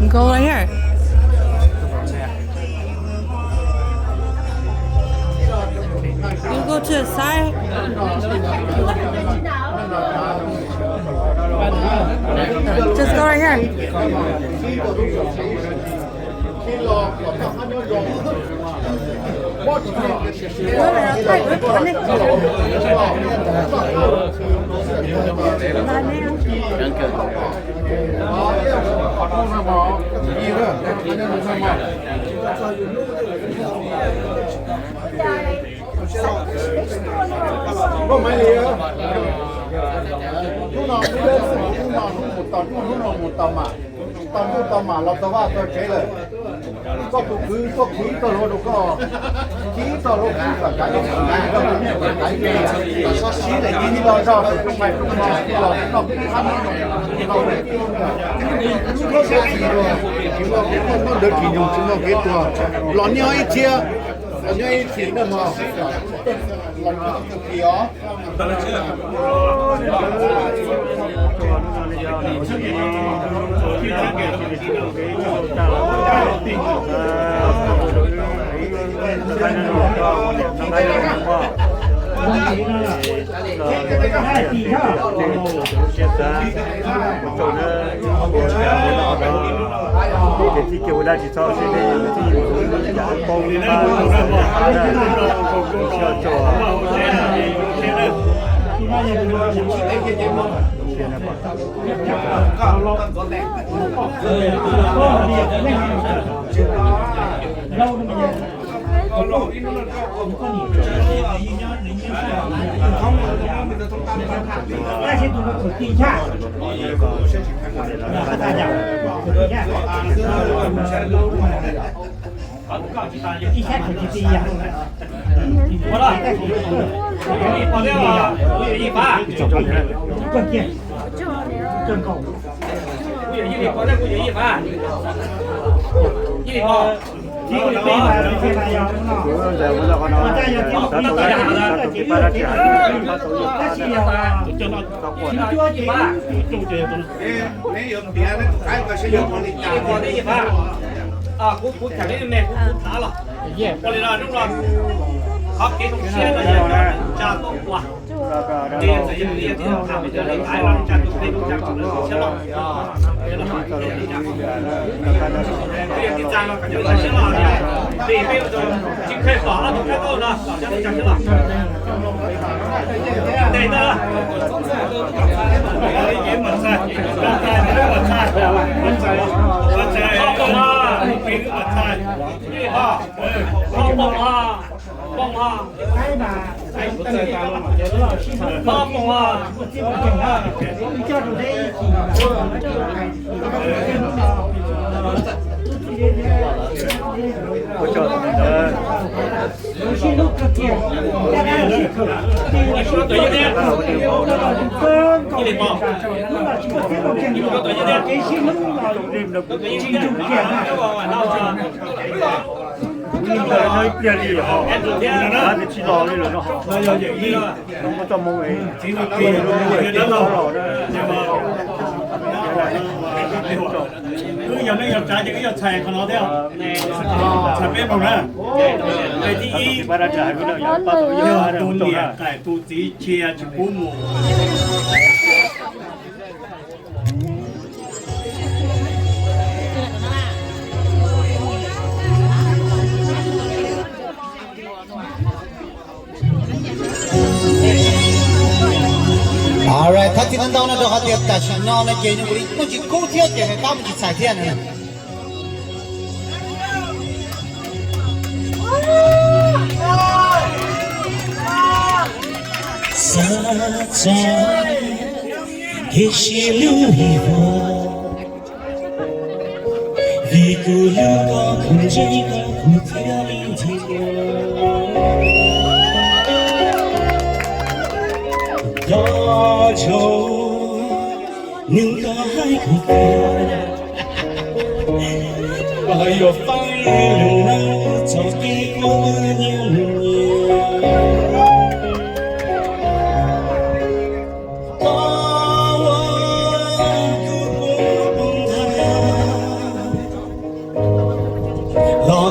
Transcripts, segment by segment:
Go right here. You go to the side. Just go right here. Koj mas li, hnub no hnub no hnub no mus tau, hnub no mus tau mas, tau ntuj tau mas los tau vaj tau tsev lawm. Koj tus kwv tuaj khwv ib tog hluav rau koj, khwv ib tog hluav khwv kom kav ib tug, koj tus niam kom kav ib tug, los sib lawm ib los zog tus rooj nqaij rooj no los noj khab noj, tsis muaj kev tuag, tsis muaj kev tuag, los nyob ib txhia, los nyob ib txhis na mog, los nyob ib txhis os. Ces txij kiag ua dab tsis txhob sib neb, txij mus yam poob pab, tsis txhob tso. Kuv tham li me kuv tham los ua li no, hnub no qhov kev zoo siab no yog tsa tuaj ua. Ib pliag li ho, tsis los li lawm no. Muab txoj moo es los na. Wb yog neej yog tsav ces wb yog txhais qhov no thiab. Txhais peb moog na. Thib ib, yog tus niam qaim tus txiv tsis pub mus. Alright, thov txim ntau ntau no rau qhov tias tam sim no no ces nyuam qhuav li muaj tsis kub thiab ces pab mus tsis txhais thiab no. Xav txog kev sib hlub him hua, vim kuv hlub koj kuv ntseeg koj kuv thiaj li ntxim. Thov tsaug neeg koj hais kuv tiag, koj yuav faib lug lawm txoj kev kuv nyiam nyiam. Thov ua kuv puas poob nthav,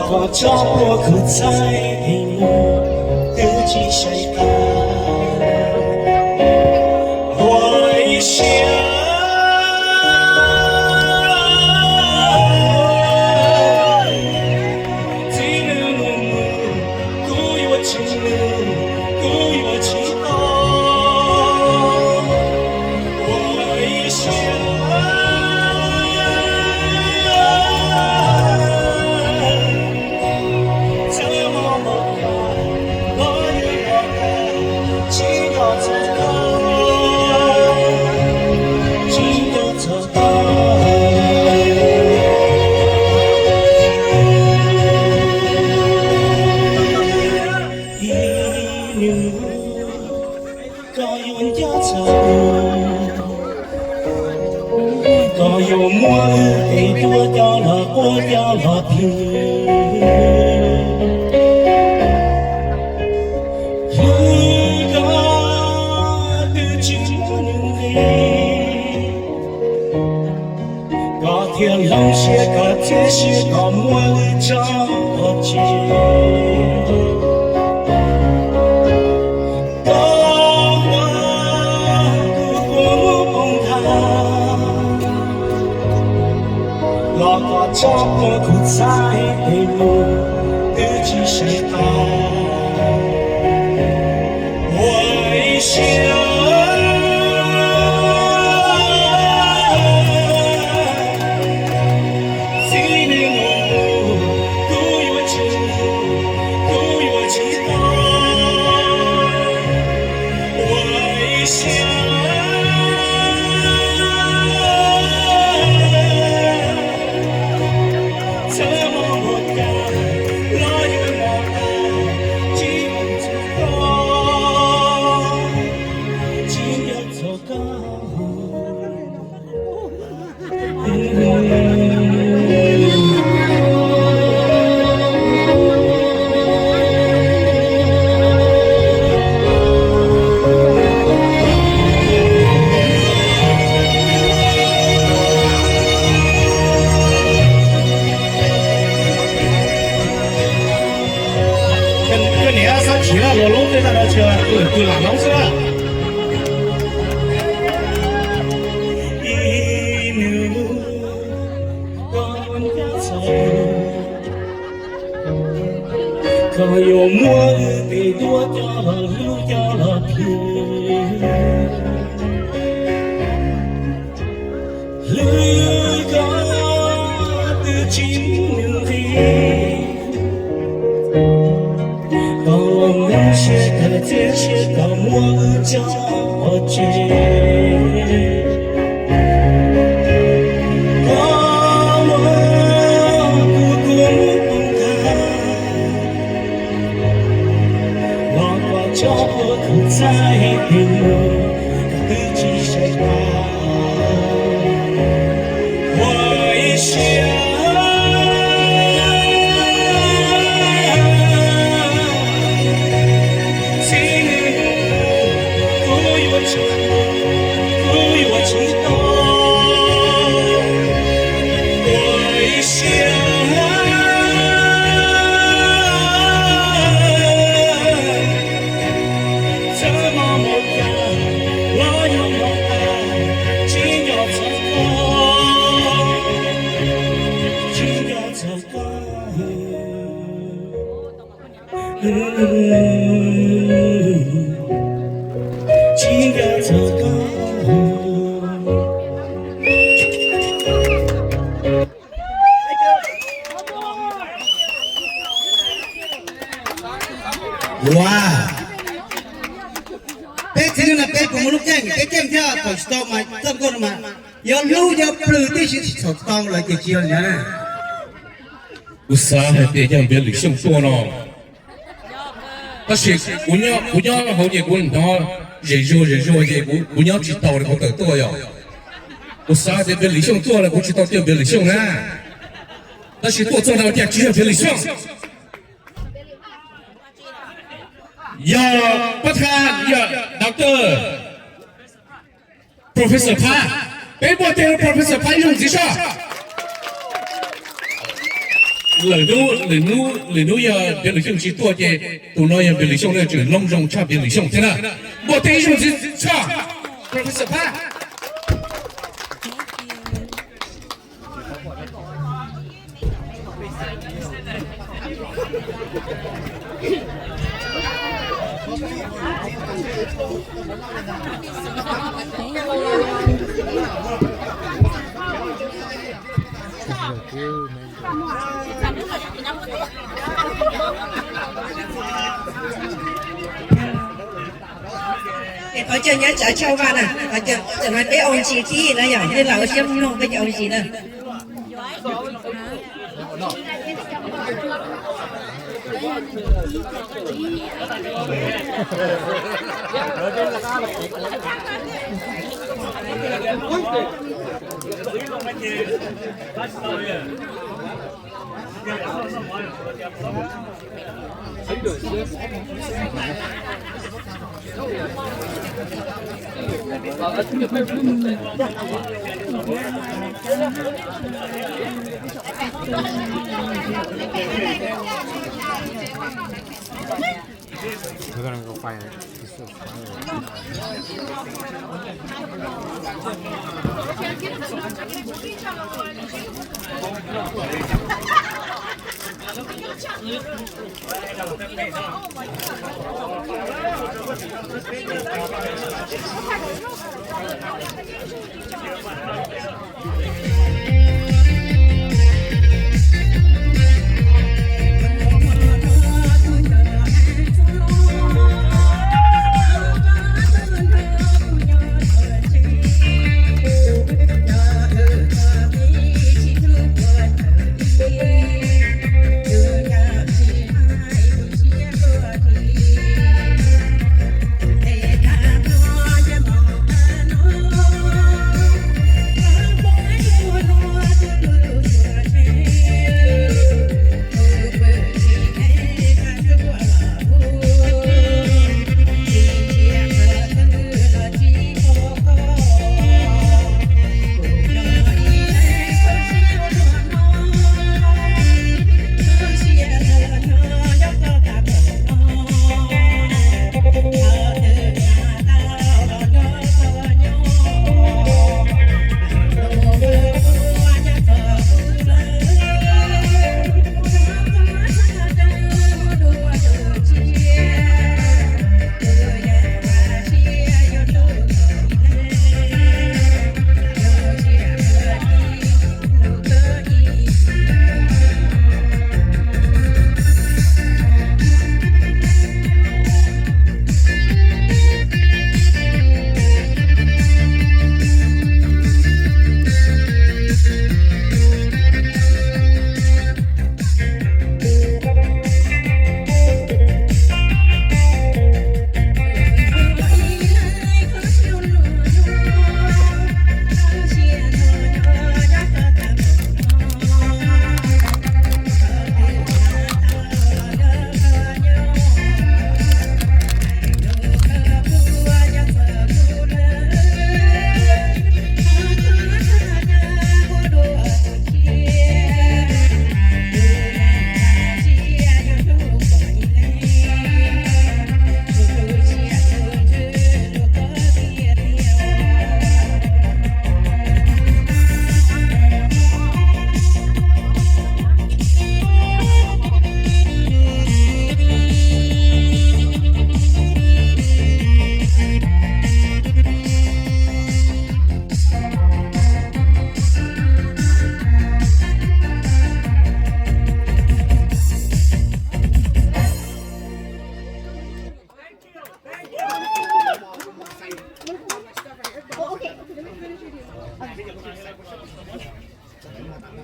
Koj tso plhuav kuv txhais tes mus, twb tsis saib qab. Ua ib siab, txiv neej mus mus, kuv yuav tsis mus, kuv yuav tsis tau. Ua ib siab, txawm mob npaum cas los yuav ua tsis nco txog koj, tsis nco txog koj. Ib hnub koj yuav nco txog, koj yuav muab wb tes duab coj los quaj coj los plhws. Hlub koj twb tsis muaj nqis, koj thiaj hloov siab koj txiav siab koj muab wb tso pov tseg. Koj muab kuv kua muag poob nthav, los koj tso plhuav kuv txhais tes mus, twb tsis saib qab. Ua ib siab, txiv neej mus mus, kuv yuav tsis mus, kuv yuav tsis tau. Ua ib siab, txawm mob npaum cas los yuav mob tas, tsis nco txog koj, tsis nco txog koj. Koj niam xav chim los lub tej tag no tsis, tus lam loob xwb. Ib hnub koj yuav nco txog, koj yuav muab wb tes duab coj los hlub coj los plhws. Hlub koj twb tsis muaj nqis, koj hloov siab koj txiav siab koj muab wb tso pov tseg. Koj muab kuv kua muag poob nthav, los koj tso plhuav kuv txhais tes mus, koj twb tsis saib qab. Ua ib siab, txiv neej mus mus, kuv yuav tsis, kuv yuav tsis tau. Ua ib siab, txawm mob npaum cas los yuav mob tas, tsis nco txog koj, tsis nco txog koj. Tsis nco txog koj. Ua, peb txiv neej no peb puas muaj lub keej, peb keej thiab thaum tsis tau mas txoj nkauj no mas yog hlub yog plhws tib si tsis txhaum tau lawm ces tsis yog li ntawd na. Kuv xav hais tias yog Npiav Lwm Xyooj tuaj no, tab sis kuv nyob, kuv nyob hauv ces kuv hnov zem zuag zem zuag ces kuv nyob tsis tau li kuv tawm tuaj yom. Kuv xav tias Npiav Lwm Xyooj tuaj los kuv tsis tau tias Npiav Lwm Xyooj na, tab sis tuaj txog no tias tsis yog Npiav Lwm Xyooj. Yog pab thab, yog doctor, professor Phab. Peb npuaj tes rau professor Phab ib zaug ntxiv soj. Lwm hnub, lwm hnub, lwm hnub yog Npiav Lwm Xyooj tsis tuaj ces tus no yog Npiav Lwm Xyooj na, tseem loo zoo tshaj Npiav Lwm Xyooj thiab na. Npuaj teg ib zaug ntxiv tshaj Professor Paj. Qhov chaw nyob tsav tshaj vaj na, qhov chaw no peb ua ntsis tib no yom, nej lam ua siab mloog peb cov ua ntsis na. We're gonna go find it. It's so fire.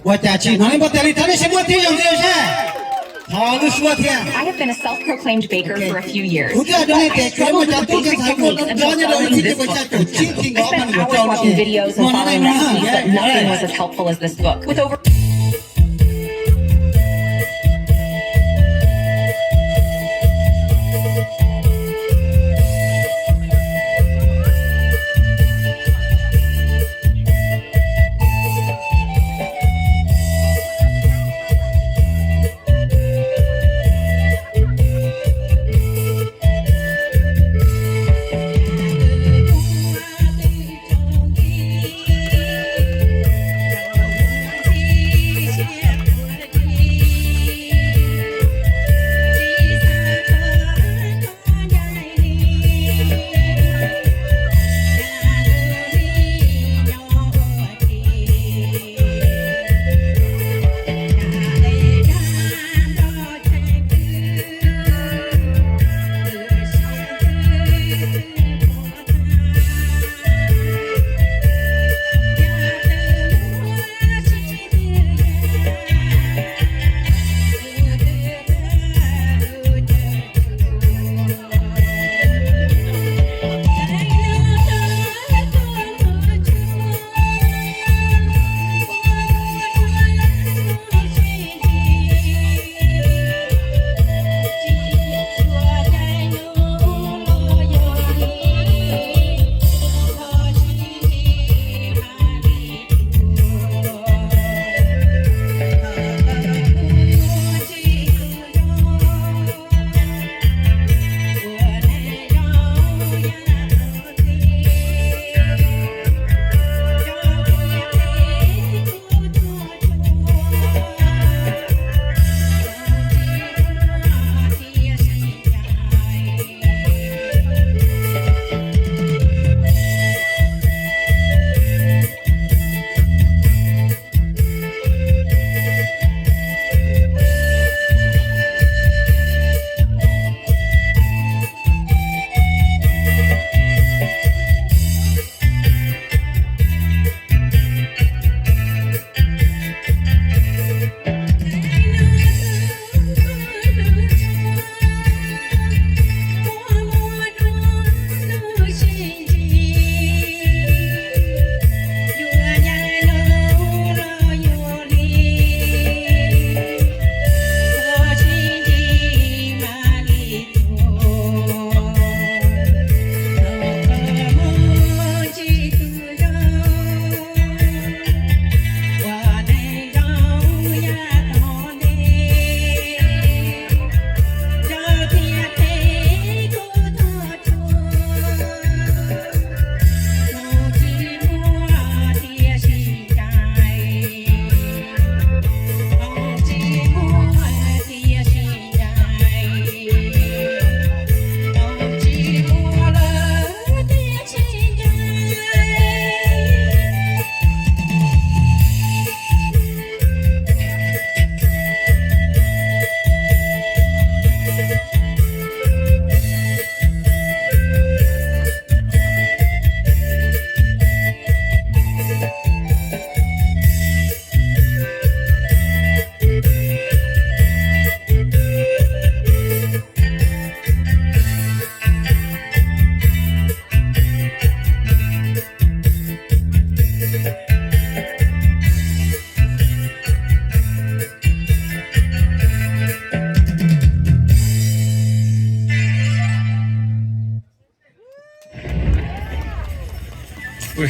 Ua cas tsis hnov nej npau taws li, thov nej sib muab tib zoo thiab saib. Thov lub suab thiab. I have been a self-proclaimed baker for a few years. Kuv twb hais rau nej tias kuv muaj cov tub ceev xwm muaj tub nrov nyob rau ib txhiab cuaj puas xya caum tsib, txij nkawd ob phav nees nkaum rau no ces mus no ne, nothing was as helpful as this book. With over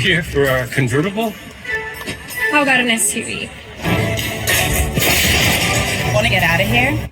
Here for a convertible? How about an S U V? Want to get out of here?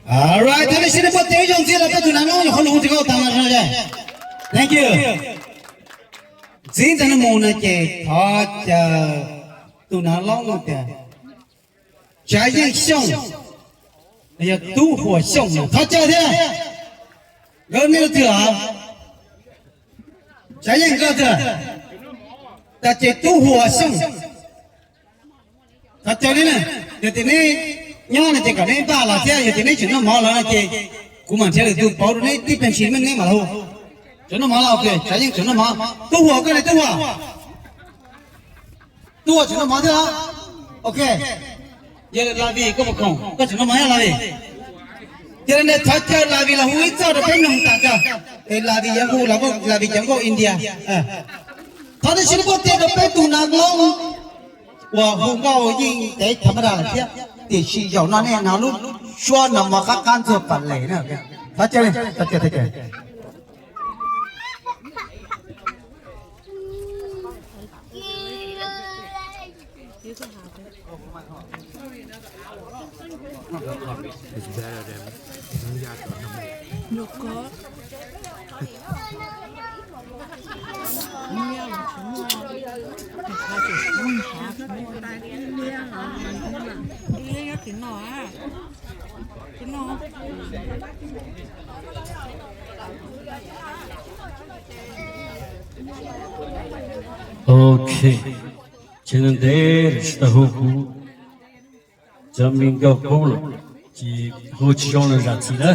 Alright, thov nej sib ntsib puag tim ib zaug ntxiv los peb tus nav loob nyuam qhuav lug ntxiv kauj tas mas zoo. Thank you. Ntxiv ntawm no mus no ces thov caw tus nav loob no tias Tsav Yeej Xyooj, yog Tub Huas Xyooj, thov caw thiab. Nkawd nej leej twg os? Tsav Yeej nkawd twg? Tas ces Tub Huas Xyooj. Thov caw neb na, yog tias neb nyob no ces kom neb npaj los thiab, yog tias neb tseem noj mov los no ces kuv mam nrhiav lwm tus pauv rau neb tib pliag ntshis meej neb mam los hu. Tseem noj mov los, Tsav Yeej tseem noj mov. Tub Huas koj ne Tub Huas? Tub Huas tseem noj mov thiab los? Ok. Yog Lavis koj puas khoom, koj tseem noj mov thiab Lavis? Yog li ntawd thov caw Lavis los hu ib txoj rau peb mloog tas kawg. Es Lavis yuav hu Lavis cov nkauj India. Thov nej sib ntsib puag tim rau peb tus nav loob uas hu nkauj yeej tev tham ma da lawm thiab, tiam sis zaum no nej hnov lub suab no mov qab qab ntxuag pas les na. Thov caw, thov caw, thov caw. Ok, ces ntev tsis tau hu kuv cov me nkauj qub lawm, ces hu tsis zoo lawm zam txim na.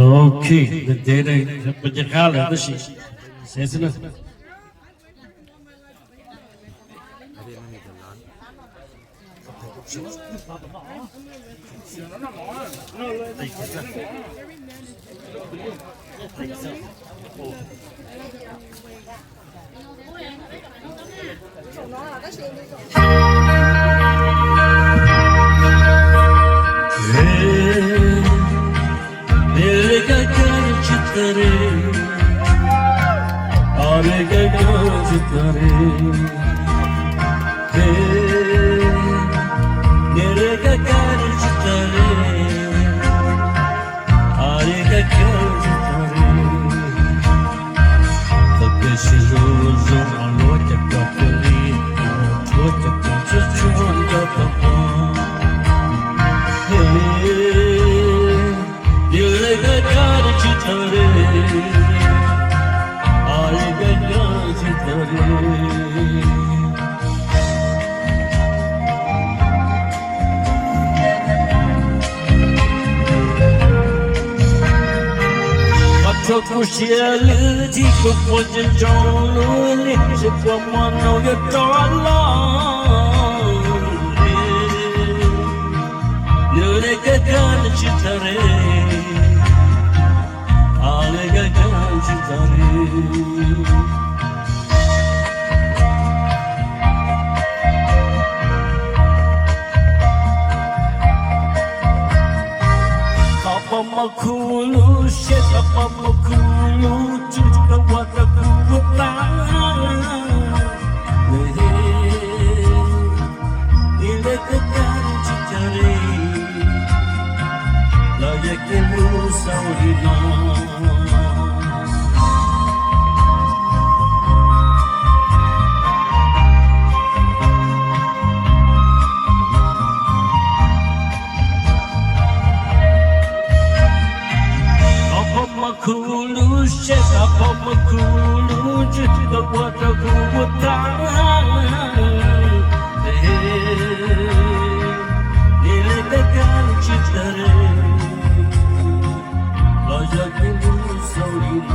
Ok, ntev ntev pes caj qab lawm tab sis xev xwb na. Qhov tshua kuv siab lwj txij kuv puas tseem ntsoov lub li, tsis puas muaj hnub yuav rov los li. Nws li kawg kawg nws tsis txawj li, ha li kawg kawg tsis txawj li. Qhov pom mos khu lub siab, qhov pom mos khu lub tswv, tsis tau ua rau kuv ua tag. Nws li kawg kawg tsis txawj li, los yog kev hlub xaus li no. Qhov pom mos khu lub siab, qhov pom mos khu lub tswv, tsis tau ua rau kuv ua tag. Nws li kawg kawg tsis txawj li, los yog kev hlub xaus li no. Txoj kev hlub zoo yuav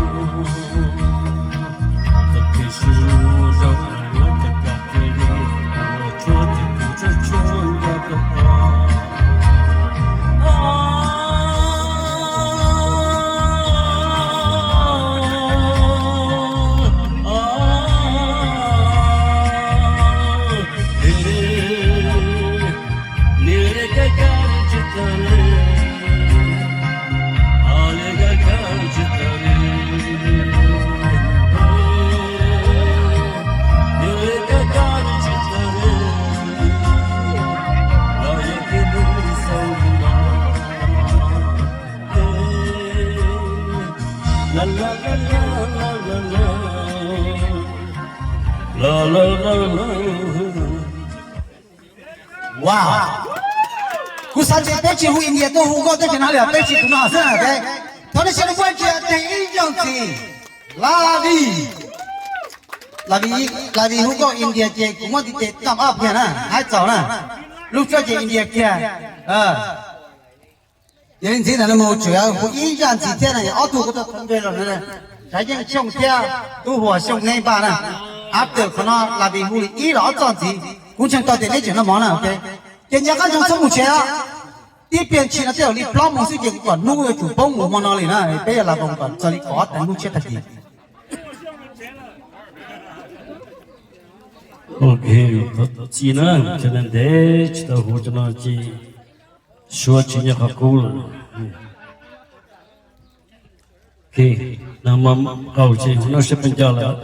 tsis kam cia li, ua tshuaj ces kuv tshuaj tshuaj nco tau tau. Nws li kawg kawg tsis txawj li, ha li kawg kawg tsis txawj li. Nws li kawg kawg tsis txawj li, los yog kev hlub xaus li no. La la la la la la la. Wow, kuv xav tias peb tsis hu India tuaj hu nkauj teb chaws no li, peb tsis tus no xwb na. Thov nej sawv daws muab tsis tes ib zaug ntxiv. Lavi, Lavi, Lavi hu nkauj India ces kuv muab tes tam ab kiag na, haib txaus na. Lub suab ces India kiag. Yog li ntxiv ntawm no mus tseem hu ib zaj ntxiv thiab na, ob tug kuv tau thov npe los na, Tsav Yeej Xyooj thiab Tub Huas Xyooj Neb npaj na. After qhov no las vim hu li ib los ob txoj ntxiv, kuv ntseeg tau tias neb tseem noj mov na. Ces nco qab ntsoov txhob mus tsev os. Tib pliag ntshis no tej zaum li plaub moos xwb ces kuv kom hnub yuav tsum poob mus hmo no li na, peb yuav las voos kom txog li kaum ob teev hnub tshiab tag kis. Ok, thov txim na, cov neeg ntev tsis tau hu cov no ces suav tsis nyob qhov qub lawm. Ok, nag hmo qaug ces hu noj siab pes ncaj lawm.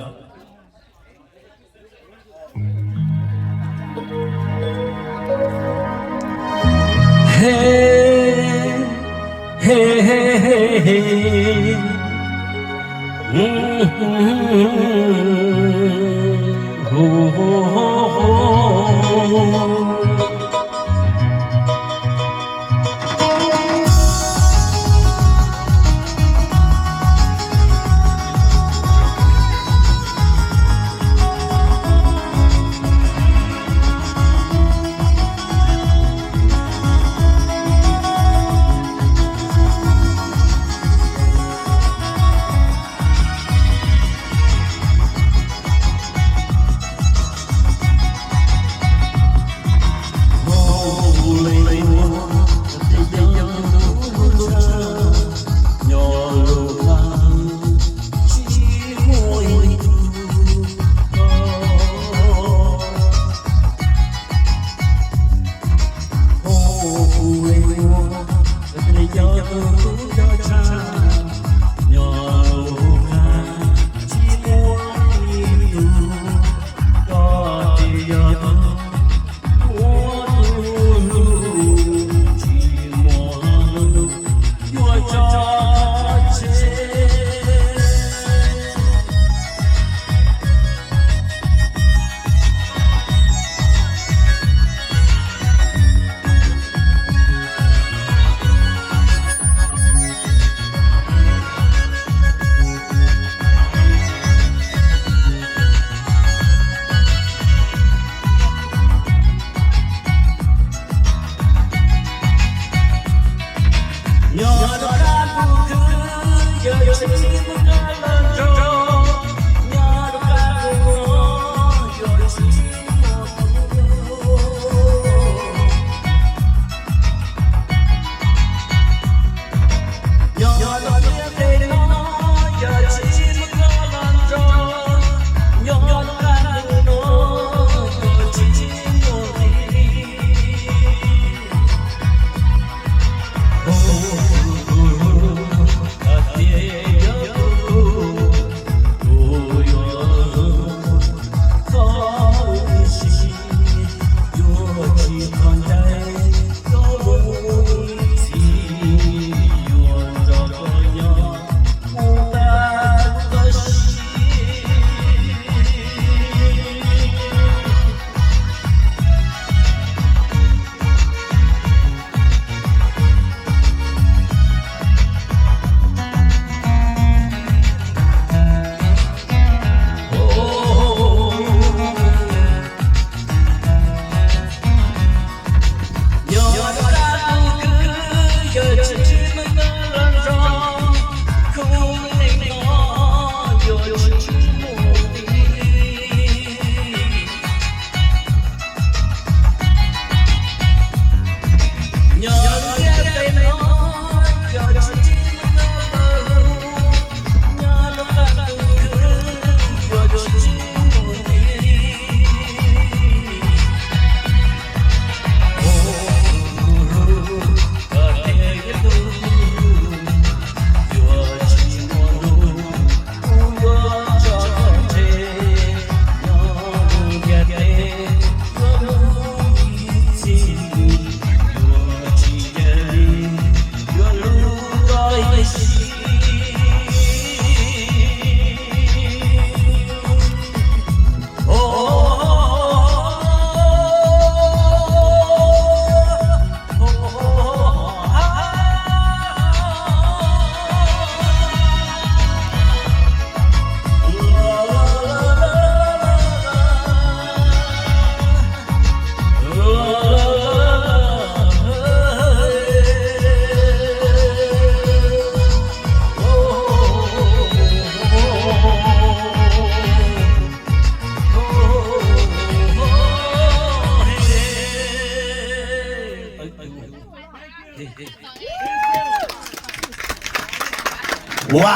Ua,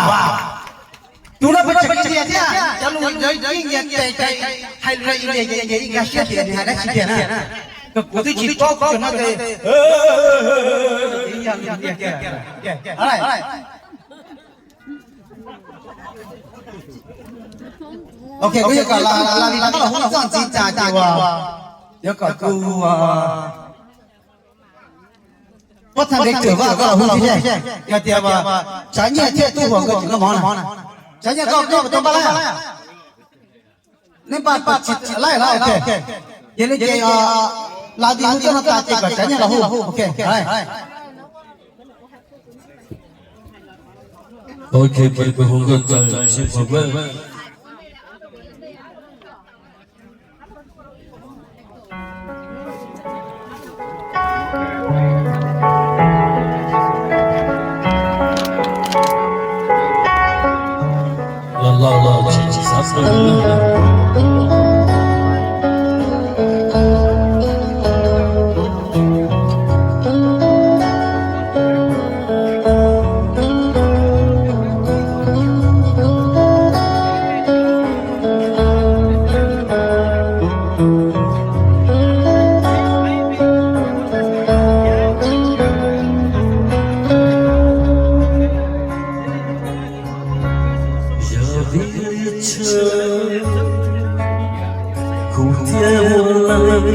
tus no pes tsawg kiag thiab, cov lus yeej nyias tes ces hais lus India ces India yeej nkag siab tias nws hais dab tsi tiag na. Kuv twb tsis paub, kuv tsuas no ces, ok, kuv yuav kom Lavdis rov qab los hu txoj ntxiv cas ces uas yuav kom tus uas pob thaj npe kawm vaj koj los hu thiab. Yog tias uas Tsav Nyiaj thiab Tub Huas nkawd tseem noj mov na. Tsav Nyiaj, koj nyob puas tau npaj laib? Neb npaj tsis laib los ok. Yog li ces Lavdis hu txoj no tas ces kom Tsav Nyiaj los hu. Ok, Yog vim li cas kuv thiaj ua lawm,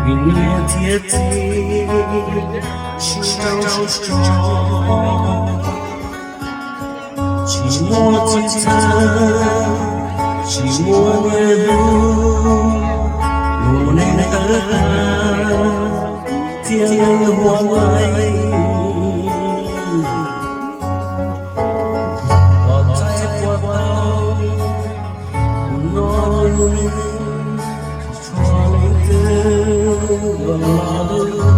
vim niam thiab txiv tsis tau tso, tsis muaj txij txhab, tsis muaj niam hlub, luag neej tawv tag thiaj li ua lawm. Koj txhais puas tau, kuv no yog leej twg los los.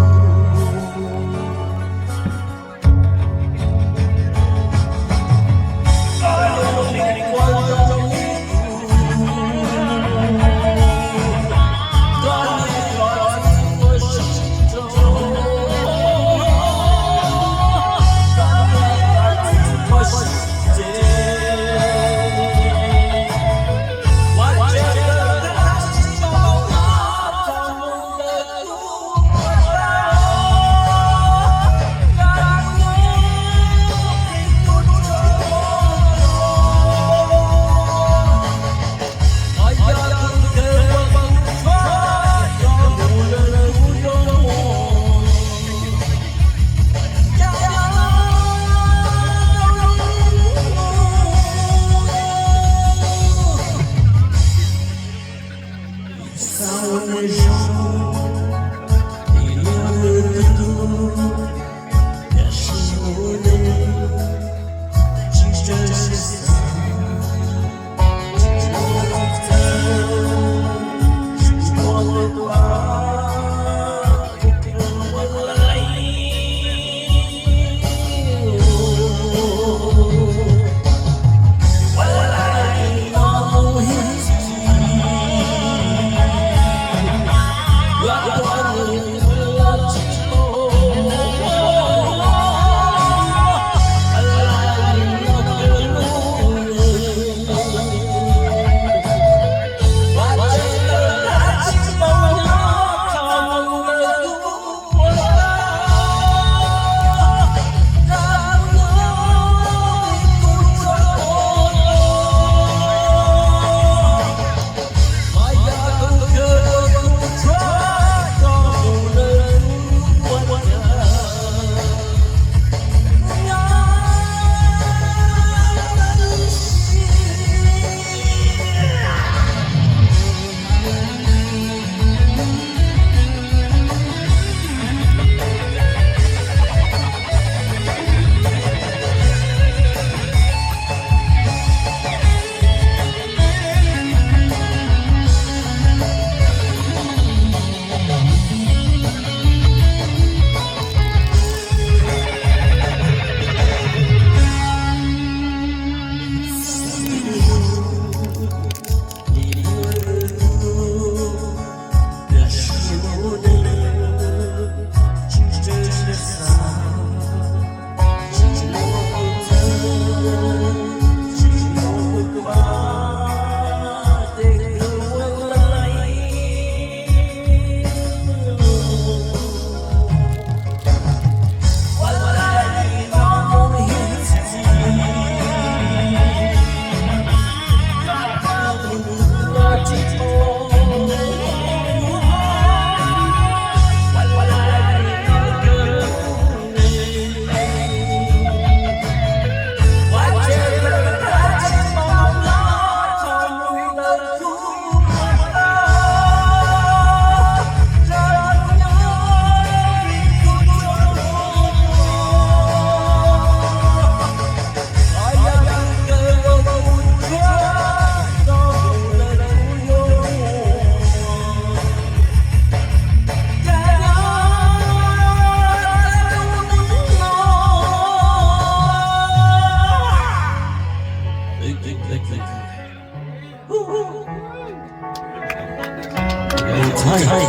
Hey.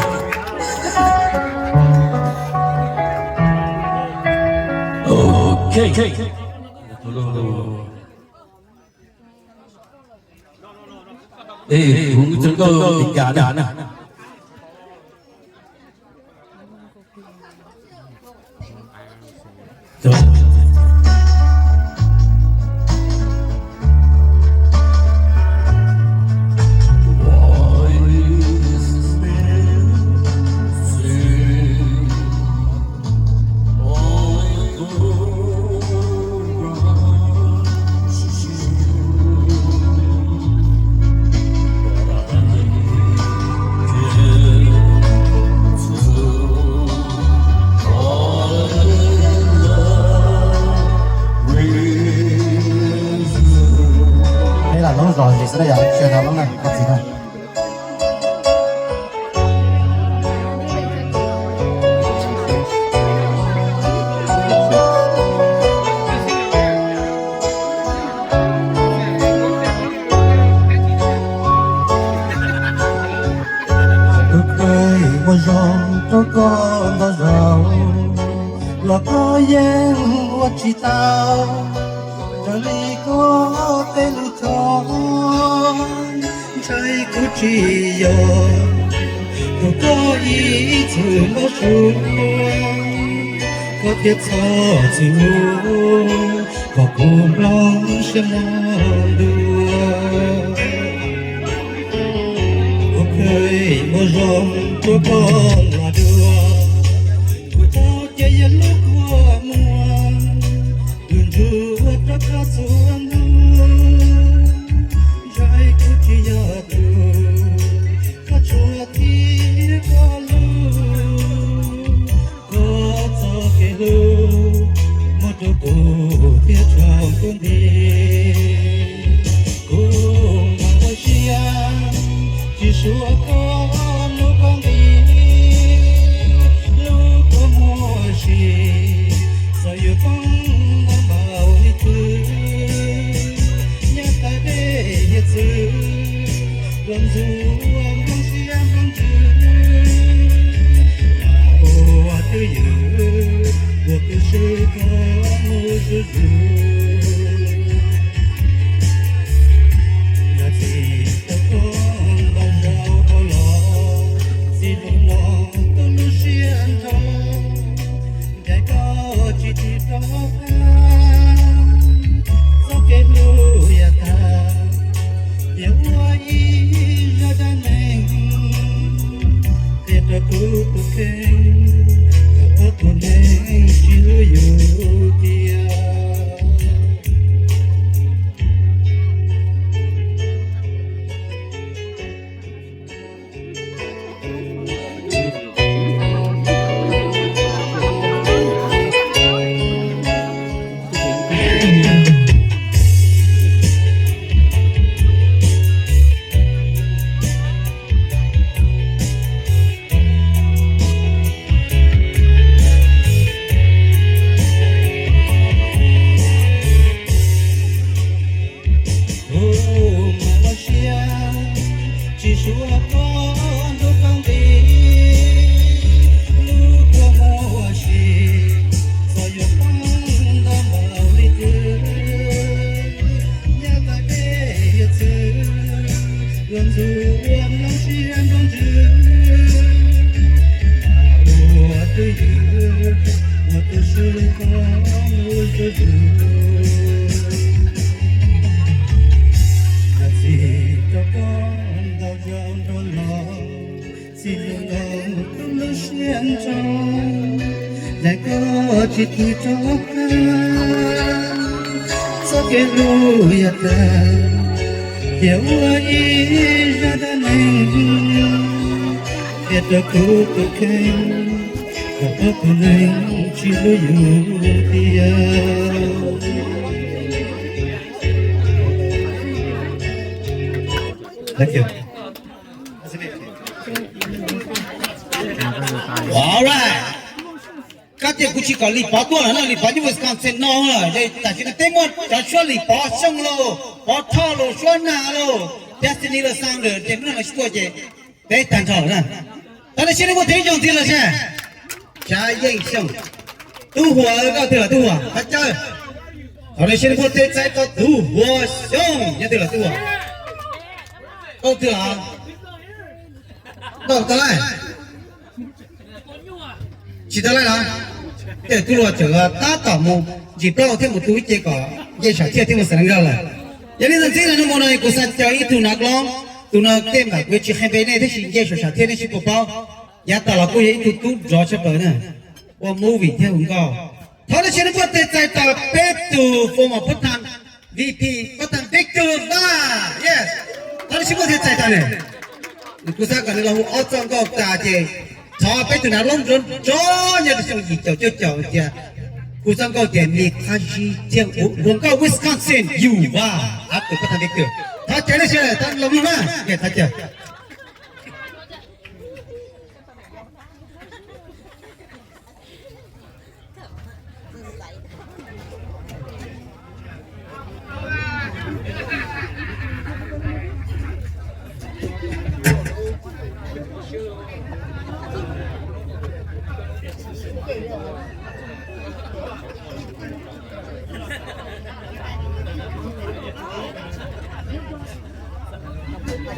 Ok. Ê, kuv tseem nkauj li cas na. Peb lam loob zog zis xwb na yom, tsis tau loob na, koj txiv na. Kuv kheev ua zoo rau koj ntau zaus, los koj yeej ua tsis tau. Raws li koj tej lus thov, ntshai kuv tsis yog tus koj ib txwm npau suav, koj thiaj txhob txwm ua kom kuv nplooj siab mog ntuag. Kuv kheev ua zoo rau koj los dua, kuv tau cia yog lub kua muag, kuv nrug rau koj txhua hnub. Ntshai kuv tsis yog tus koj tshua thiab koj hlub, koj txoj kev hlub muab rau kuv thiab tshua kuv nti. Kuv mam ua siab tsis suav koj lub koj nti, lub kua muag si, txawm yuav poob ntau npaum li twg, nyob tas deb hiav txwv, los ntxuav nplooj siab nplooj ntsws, mas ua twj ywm, ua twj ywm koj mus zuj zus. Yog txiv tau koj ntau zaus dhau los, txiv hlub mog tus lub siab nrho, ncaim koj tsis txwm rov qab. Txoj kev hlub yam tag, yog ua ib zaj dab neeg, qhia rau kuv tus kheej, kom pab tus neeg tsis hlub yus tiag. Kuv mam ua siab tsis suav koj lub koj nti, lub kua muag si, txawm yuav poob ntau npaum li twg, nyob tas deb hiav txwv, los ntxuav nplooj siab nplooj ntsws, mas ua twj ywm, ua twj ywm koj mus zuj zus. Yog txiv tau koj ntau zaus dhau los, txiv hlub mog tus lub siab nrho, ncaim koj tsis txwm rov qab. Txoj kev hlub yam tag, cia ua ib zaj dab neeg, qhia rau kuv tus kheej, kom pab tus neeg tsis hlub yus tiag. All right. Kab tias kuv tsis kom Lis Pov tuaj lawm no, Lis Pov nyob Wisconsin no lawm, tam sim no peb muaj cov suab Lis Pov Xyooj lauj, Pov Thoj lauj, suab Nag lauj, Destiny lauj, Sound lauj, ces hnub no lawv tsis tuaj ces Peb tag nrho na. Thov nej sib nug puag teg zoo tiag los sas. Xya Yeej Xyooj. Tub Huas, koj twg los Tub Huas? Thov caw. Thov nej sib nug puag teg txais tau Tub Huas Xyooj, nyob twg los Tub Huas? Koj twg los? Koj tau laij? Tsis tau laij los? Ces tub Huas tseem tab tom mus ntsis plaub thiab mus tu ib ce kom nce sam thiaj thiab mus xav neej zog lawm. Yog li ntawd ntxiv no mus no kuv xav caw ib tug nav loob, tus no tej npam kuv tsis qhia npe nej tab sis nce saum sam thiaj nej sib puas paub. Yav tas los kuj yog ib tug tub nrov tshaj plaws na, ua movie thiab hu nkauj. Thov nej sib nug puag teg txais tau peb tug former part-time V P, part-time Victor Vaj, yes. Thov nej sib nug puag teg txais tau ne. Kuv xav kom nws los hu ob txoj nkauj tas ces thov peb tug nav loob nrov nrov nyob rau xyoo yim caum cuaj caum tias hu txoj nkauj tias me qab zib thiab hluas nkauj Wisconsin yus Vaj, ab tug part-time Victor. Thov caw nej sawv daws los mloog na, thov caw.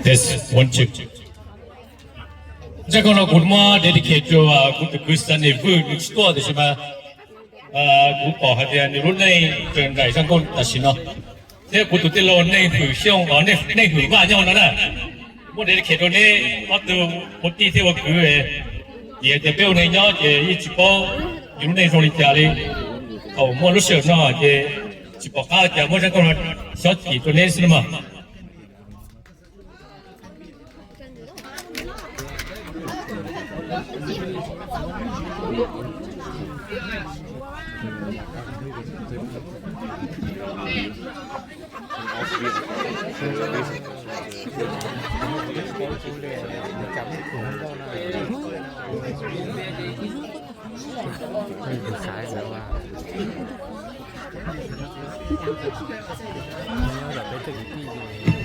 Test, one, two. Zaj nkauj no kuv muab dedicate rau kuv tus kwv Sunny Vwj, nws tsis tuaj tiam sis mas kuv pom hais tias nws lub neej tseem nraim zaj nkauj tam sim no, thiab kuv tus tij laug Neej Hwm Xyooj, Neej Hwm Vaj nyob no na. Muab dedicate rau neb ob tug ua tij thiab ua kwv. Vim hais tias peb ua neeg nyob ces yeej tsis paub yus lub neej zoo li cas li. Thaum muaj lub sij hawm no ces tsis pom qab cas muab zaj nkauj no xyob cim rau neb xwb no mas.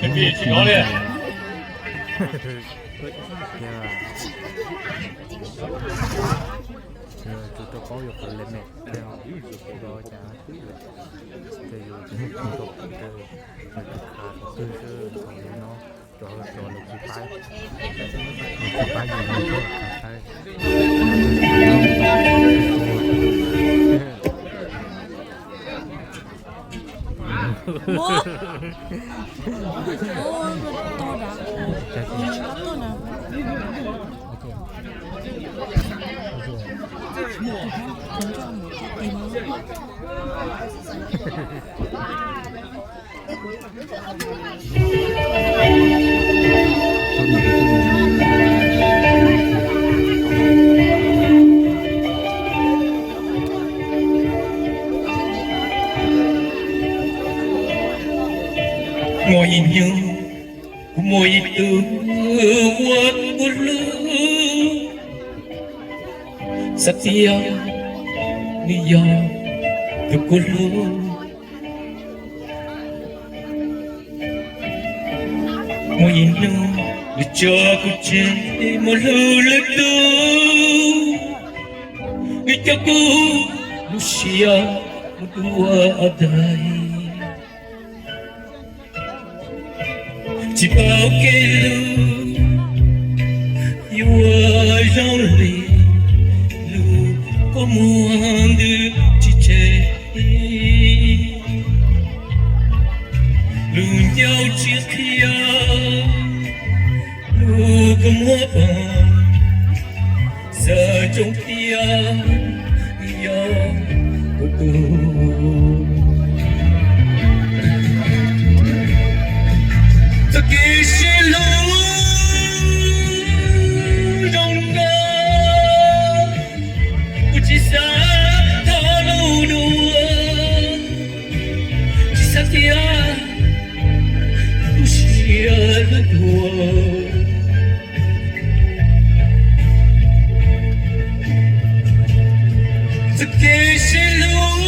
Peb tsis nyob li. Tus rau paub yuav qhov le me, tus rau cas twb yus, tus rau twb, tus qhov twg xwb, qhov li no, cov cov lawv tsis pab, lawv tsis pab yus, lawv tsis pab. Muaj ib hnub kuv muaj ib tug uas kuv hlub, xav tias nws yog tus kuv hlub. Muaj ib hnub nws tso kuv tseg mus hlub lwm tus, nws coj kuv lub siab mus dua daim. Tsis paub kev hlub yuav zoo li lub kua muag ntws tsis tseg, lub ncauj tsis qhia, lub kua muag poob, xav tsoo tias yog kuv tus. Txoj kev sib hlub zoo no, kuv tsis xav thov lub dua, tsis xav tias lub siab hlub dua. Txoj kev sib hlub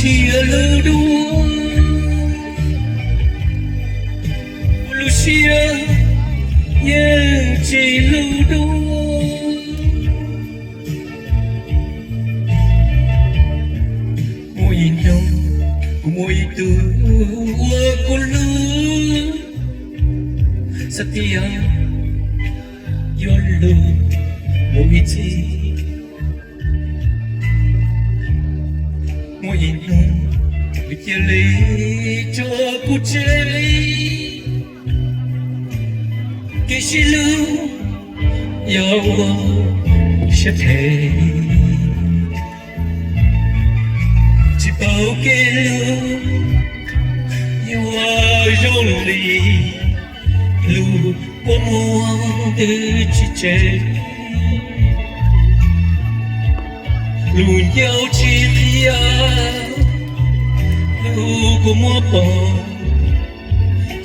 Cia lub duab, kuv lub siab yeej tsis lub duab. Muaj ib hnub kuv muaj ib tug uas kuv hlub, xav tias yuav hlub mus ib txhis. Muaj ib hnub nws cia li tso kuv tseg, kev sib hlub yog ua siab phem, tsis paub kev hlub yuav zoo li lub kua muag twb tsis tseg, lub ncauj tsis qhia, lub kua muag pom,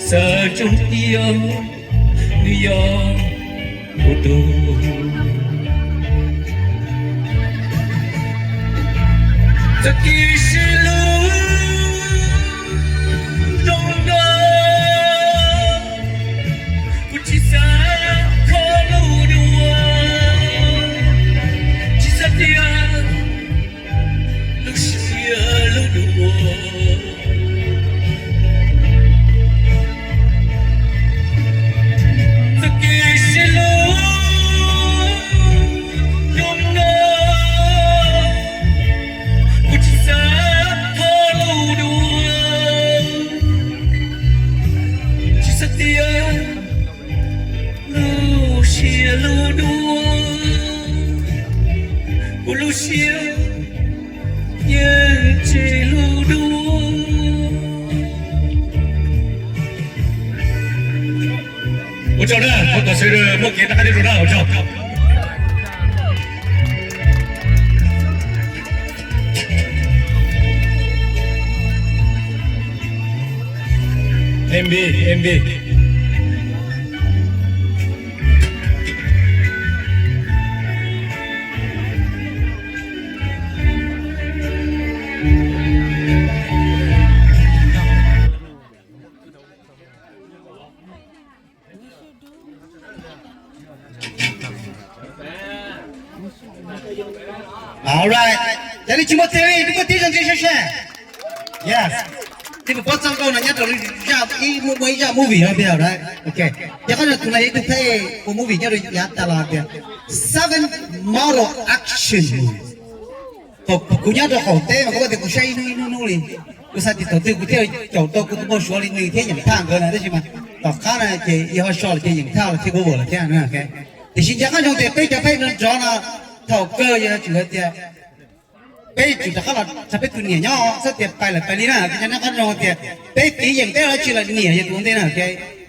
xav zoo tias nws yog kuv tug. Txoj kev sib hlub zoo no, kuv tsis xav kho lub duab, tsis xav tias lub siab lub duab. Txoj kev sib hlub zoo no, kuv tsis xav kho lub duab, tsis xav tias lub siab lub duab, kuv lub siab yeej tsis lub duab. Ua tsaug na, thov kom sawv daws muaj kev noj qab nyob zoo na, ua tsaug. M V, M V. Alright, yog li tsis muaj teb li, tib muaj tib zoo tib sab sab. Yes. Tib mus pob txoj nkauj no nyob rau ib, muaj ib zaj movie no tiag, right? Ok. Ces qhov no tus no yog ib tug phab ua movie nyob rau yav tas los tias Seven Model Action Movie. Kuv nyob rau qaum teb mas kuv tias kuv saib ib hnub ib hnub hnub li. Kuv xav tias thaum twg kuv thiaj caum tau kuv tus nkauj Suav li nws thiab Yeem Thaj nkawd na, tab sis mas tom qab no ces yog ho so lawm ces Yeem Thaj los thiab Google los thiab. Tiam sis nco qab zoo tias peb cov peb no nrov no, thaum kawg yog tsum hais tias peb tsum rov qab los txog peb tus niam nyob, txhob tias pais lawm pais li na. Nco qab zoo tias peb kev yeem teb dab tsi los niam yog tus ua ntej na.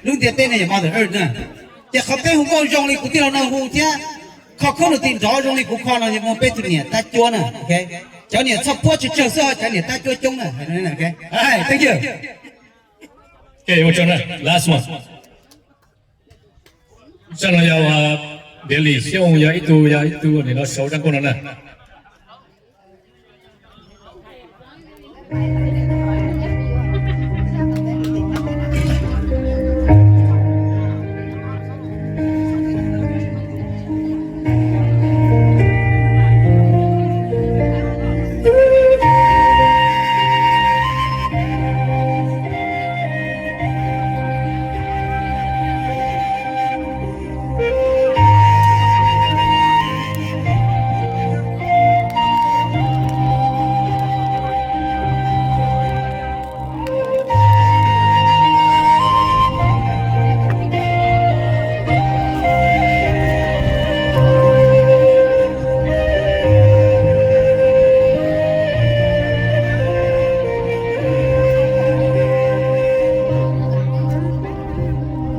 Lub ntiaj teb no yog Mother Earth na. Ces qhov peb hu nkauj zoo li kuv tij laug no hu thiab kho khub nus tim nrov zoo li kuv kho no yog muaj peb tus niam tab cuab na. Cov niam txhoj puab tsawg tsawg xwb, cov niam tab cuab coob na. Thank you. Last one. Zaj no yog Ntiav Lis Xyooj, yog ib tug, yog ib tug nim no sau zaj nkauj no na.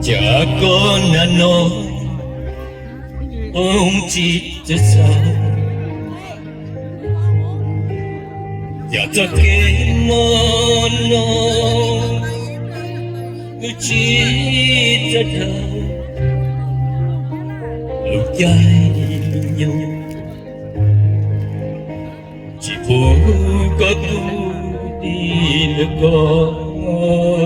Cas koj hnub no poob tsis txawj xav, yog txoj kev mob no wb tsis txawj dhau, lub caij nyoog tsis pub koj tu. ib lwm koj